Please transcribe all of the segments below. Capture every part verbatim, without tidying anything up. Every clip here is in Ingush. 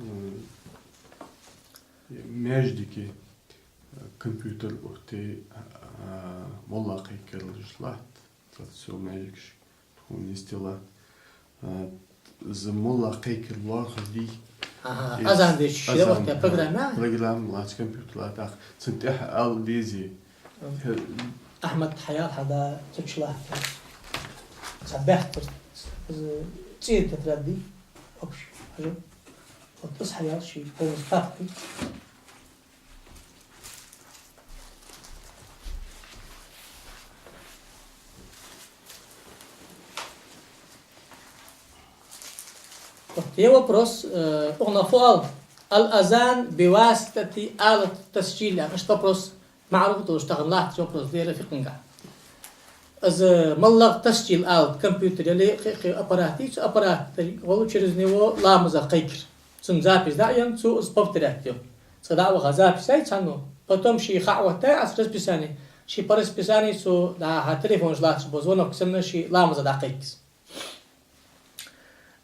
М, маьждиге, э, компьютер оттае, а, молла кхайкаралаш латт, цу маьждигашка тхона йисте латт. А, из молла кхайкар лоархӀаш дий? Аха, из азан деш шира азан, оттае программа? Программа латт, компьютер латт, тӀаккха цун тӀехьа ала дезий. Ахьмад, хьаяла хьа да, цу чу латт. Цхьа баьхкар, из цӀера тетрадь дий, общий, хьажал. Вот из хьаяла ший полностью папка. Вот е вопрос, э, укхунах фу оал: الأذان بواسطة آلة التسجيل, яхаш вопрос. МаӀруф долаш тахан латташ вопрос да ер фикъхӀагахьа. Из моллагӀа тасджил алат, компьютер яле, кхы-кхы аппарат я, цу аппарата гӀолла через него ламаза кхайкар. Цун запись дӀаенна, цо из повторять йо. Цкъа дӀа а ваха запись яй цхьанне, потом ший хьаоттаяй аз расписание, ший по расписанию цо дӀа-хьа телефонаш латташ бола звонок санна ший ламаза дӀакхайкас.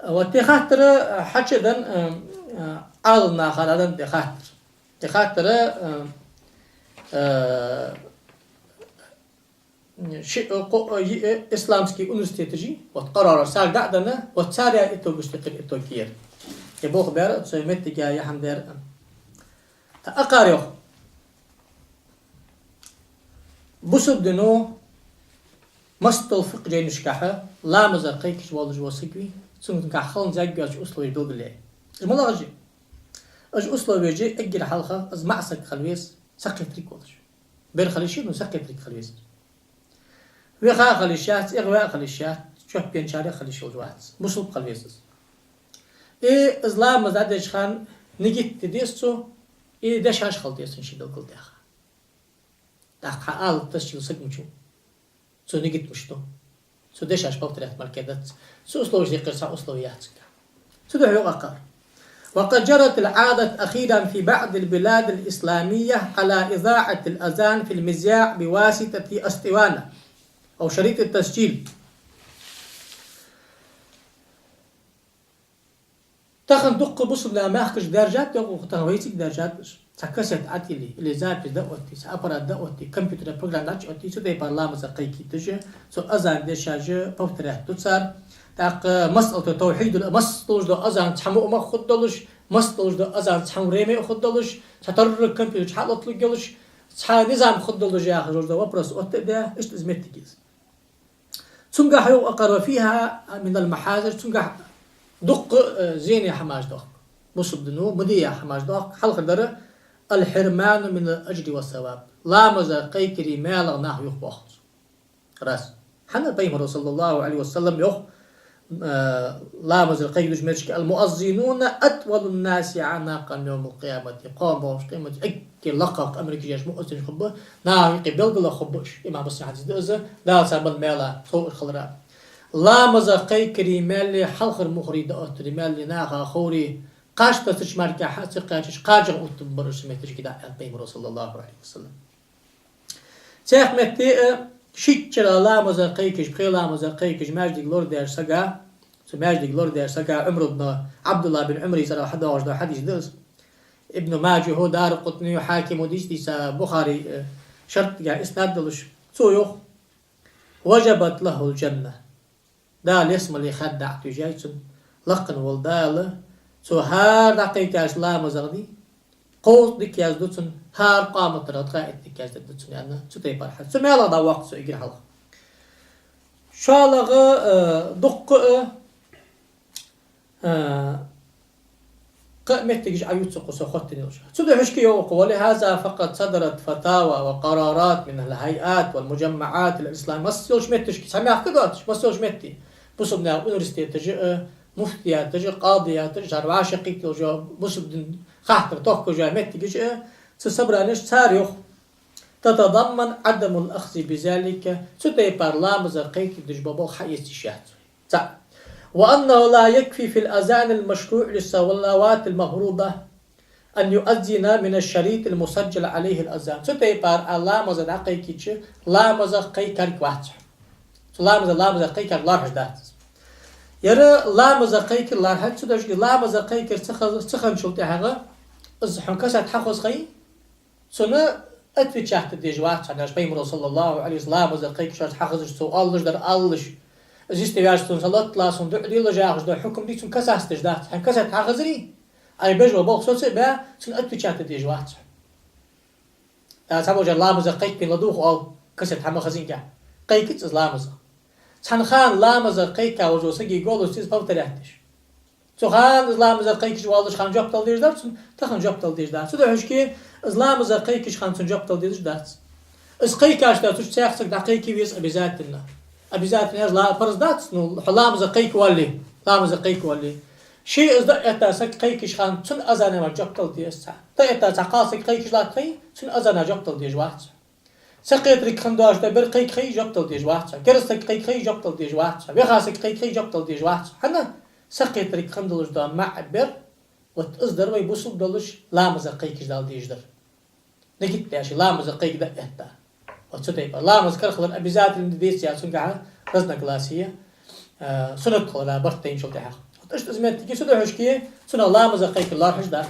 Вот тӀехаттар хьачу а даьнна, э, э, Ӏаламнаха дӀадаьнна тӀехаттар. ТӀехаттар, э, э, ши-, э, кхо-, э, йи-, э, исламский университеташ, вот къарараш цар дӀа а даьнна, вот цар яь итогаш тӀехьара итог я ер. Е болх баьр, цу моттиге яхьан даьр. ТӀаккха йоах. Бусалба дино массадолча фикъхӀа жайнашкахьа ламаза кхайкаш волаш вола саг вий, цунга хала зӀамига йоацаш условеш белгалъяьй. Уж малагӀаш я? Уж условеш я, эггара хьалха из маӀа саг хила веза, сакхетарг волаш. Бер хила йиш я, но сакхетарг хила веза. Веха а хила йиш яц, эгӀаваь а хила йиш яц, чоппенчарех хила йиш йолаш вац. Бусалба хила веза из. И из ламаз дӀадеча хана нигат де деза цо, и дешаш хила деза цун ший белгалдаьха. ТӀаккха хьаала тасджил саг мича ва? Цо нигат мишта ду? Цо дешаш повторять мара кхы дац. Цу условеш декхар цхьа условие яц цунга. Цудухьа йоах акхар: وقد جرت العادة أخيرا في بعض البلاد الإسلامية على إذاعة الأذان في المذياع بواسطة أسطوانة أو شريط التسجيل. Тахан дукха бусалба наьха мехкашка даьржад, йоах, тахан вайцига даьржад уж. Цхьа кассета Ӏотилле, или запись дӀаоттае, цхьа аппарат дӀаоттае, компьютера программа дӀачуоттае, цу тайпара ламаза кхайкийташ, цу азан дешаш повторять ду цар. ТӀаккха масъалат тавхьид, масса долаш дола азан цхьа муъма хургдолаш, масса долаш дола азан цхьан время хургдолаш, цхьа тӀорраг компьютер чу хьалотталургйолаш, цхьа низам хургдолаш яхаш дола вопрос оттадаь, иштта из моттиг я из. Цунгахьа йоах акхар: وفيها من المحاذير, цунгахьа дукха, э, зене хӀамаш да-кх. Бусалба дино ма де яха хӀамаш да-кх, хьалхардар: الحرمان من الأجر والثواب. Ламаза кхайкаре маьлах нах юхабоах цо. Раз. ХӀана? Пайхамара, صلى الله عليه وسلم, йоах, э, ламаза кхайкадеш меттигашка: المؤذنون أطول الناس أعناقا يوم القيامة. Кхоана боагӀача къематдийнахьа эггара лакхагӀа къамарг еш муъаззинаш хургба, наха юкъе белгала хургба уж. Имам Муслима хьадис да из, Дала царна бенна маьл совгӀа хиларах. Ламаза кхайкаре маьлеи хьалхара мухӀаре дӀаоттаре маьлеи наха ховре, кхаж тасача мара хьа ца кхаьчача, кхажах оттаргбар уж цу меттигашка, аьннад Пайхамара, صلى الله عليه وسلم. Цхьаькха метте а, шийттара ламаза кхайкаш, пхе ламаза кхайкаш, маьждиг лорадаьча сага, цу маьждиг лорадаьча сага, Ӏумар ибн Ӏабдуллахь бин Ӏумара цӀерагӀа хьадоагӀаш дола хьадис да из. Ибн Маджахьо, Даракъутнио, Хьакимо дийца, дийца, Бухари, э, шартагахьа иснад долаш, цо йоах: وجبت له الجنة. Дала ялсмале хадда Ӏотуьйжай цунна, лакхе вола Дала, цо хӀара дӀакхайкача ламазах дий, кховзткъа дика язду цунна, хӀара къаматах ткъаь итт дика яздергда цунна, аьнна, цу тайпара хьадис. Цу маьлах дӀавоаккх цо эггара хьалха. ШоллагӀа, э, дуккха а, э, кхы а моттигаш Ӏоювц укхо со хоттаденна йолаш. Цудухьа йоах укхо: ولهذا فقد صدرت فتاوى وقرارات من الهيئات والمجمعات الإسلامية. Масса йолча меттигашка, цхьа мехка доацаш, масса йолча метте. Бусалба наьха университеташ а, муфтияташ а, къадияташ а, цар вӀашагӀкхийтта йола бусалба дина хаттар тохкаш йола моттигаш а, цу собранеш цар йоах: تتضمن عدم الأخذ بذلك, цу тайпара ламаза кхайкадеш бола болх хьаэца йиш яц. ЦаӀ. وأنه لا يكفي في الأذان المشروع للصلوات المفروضة أن يؤذن من الشريط المسجل عليه الأذان. Цу тайпара Ӏа ламаза дӀакхайкача, ламаза кхайкарг вац. Цу ламаза, ламаза кхайкарг лоархӀаш дац. Ер ламаза кхайкар лархӀа, цу дешаца ламаза кхайкар ца хаз-, ца хинначул тӀехьагӀа, из хьона кассета хьахоза хай, цунна отвечать де дезаш вац хьо, аьннад Пайхамаро, صلى الله عليه وسلم, ламаза кхайкача хьахозаш, цо оалаш дар алалаш. Из йисте ваьлча цунна салот ле, цунна дуӀа де ле яхаш дола хьукам дий, цунна кассета деш дац. Хьайна кассета хьахазарий, Ӏа беш бола болх соцабе баь, цунна отвечать де дезаш вац хьо. Цхьаболчар ламаза кхайкабенна ладувгӀа оал, кассета хьа ма хазинге. Кхайкац из ламаза. Цхьан хана ламаза кхайка волча сага голос циз повторять деш. Цу хана из ламаза кхайкаш волча хана жоп дала дезаш дар цунна, тахан жоп дала дезаш дац. Цу дешаца из ламаза кхайкача хана цунна жоп дала дезаш дац. Из кхайкаш да, цу чу цхьа саг дӀакхайка веза обязательно. Обязательно яхаш ла-, парз дац, ну, хьо ламаза кхайка вале, ламаза кхайка вале. Ше из дӀаэтта саг кхайкача хана цунна азана мара жоп дала деза цхьа. ДӀаэтта цхьа кхалсаг кхайкаш латт хай, цунна азана жоп дала дезаш вац. Сакхетарг хинна доацаш да бер кхайка хай, жоп дала дезаш вац хьо. Керастаг кхайка хай, жоп дала дезаш вац хьо. Ваха саг кхайка хай, жоп дала дезаш вац хьо. ХӀана? Сакхетарг хинна долаш да маӀа бер, вот из дар вай бусалба долаш ламаза кхайкаш дала дезаш дар. Нигат даьча ламаза кхайка дӀаэтта. Вот цу тайпара. Ламаз карахилар обязательно деций яхача цунгахьа разногласие, э, суннат хилара барт тайначул тӀехьагӀа. Вот иштта из моттиг я, цу дешаца цунах ламаза кхайкар лархӀаш дац.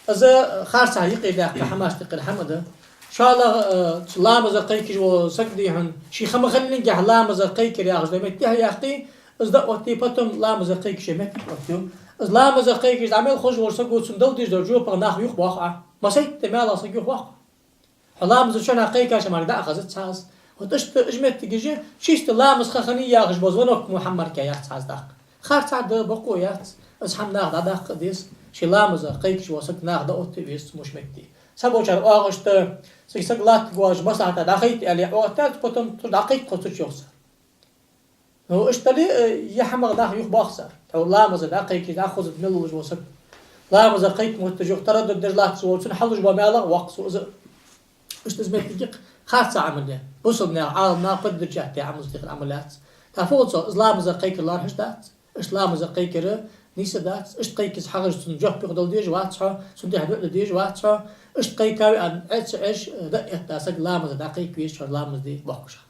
Из харцахьа юкъе даьккха хӀамаш тӀехьа хӀама да. ШоллагӀа, э, цу ламаза кхайкаш вола саг дий хьона, ше ха ма хиллинге ламаза кхайкар яхаш дола моттиг тӀехьа яьккхе, из дӀаоттае, потом ламаза кхайкаш моттиг оттаю. Из ламаза кхайкаш дӀа мел хозаш волча саго цунна дала дезаш долча жопах нах юхабоаккх Ӏа. Массайтта маьлах саг юхабоаккх. Хьо ламаза чу нах кхайкача мара дӀа а хазац цхьа из. Вот иштта из моттигаш я, чисто ламаз ха хиннай яхаш бола звонок мо хӀама мара яц цхьа из даккха. Харцахьа да, бокъо яц, из хӀама наха дӀадаккха а деза, ше ламаза кхайкаш вола саг наха дӀаотта а веза цу муш метте. Цхьаболчар оагӀаш да, цига саг латтаргвоацаш маслахьата дӀахайта аьле, оттадаьд, потом цо дӀакхайкхо цу чу йоах цар. Ну, иштта дале, э, е хӀамах нах юхабоаккх цар. Тхьо ламаза дӀакхайкаш, дӀахозаш мел волаш вола саг. Ламаза кхайка мотташ юха тараддуд деш латташ вола, цунна хьалуш бола маьлах воаккх цо из. Иштта из моттиг я-кх, харца Ӏамал я. Бусалба наьха, Ӏаламнаха поддержать даь Ӏамал, тӀехьара Ӏамал яц. ТӀаккха фу оал цо, из ламаза кхайкар лархӀаш дац. Иштта ламаза кхайкар нийса дац. Иштта кхайкача хьахозаш цунна жоп юха дала дезаш вац хьо, цунна тӀехьа дуӀа де дезаш вац хьо. Иштта кхайкаве аьнна, Ӏе ца Ӏеш, дӀаэтта саг ламаза дӀакхайка веза хьо, ламаз де бохкаш хьа.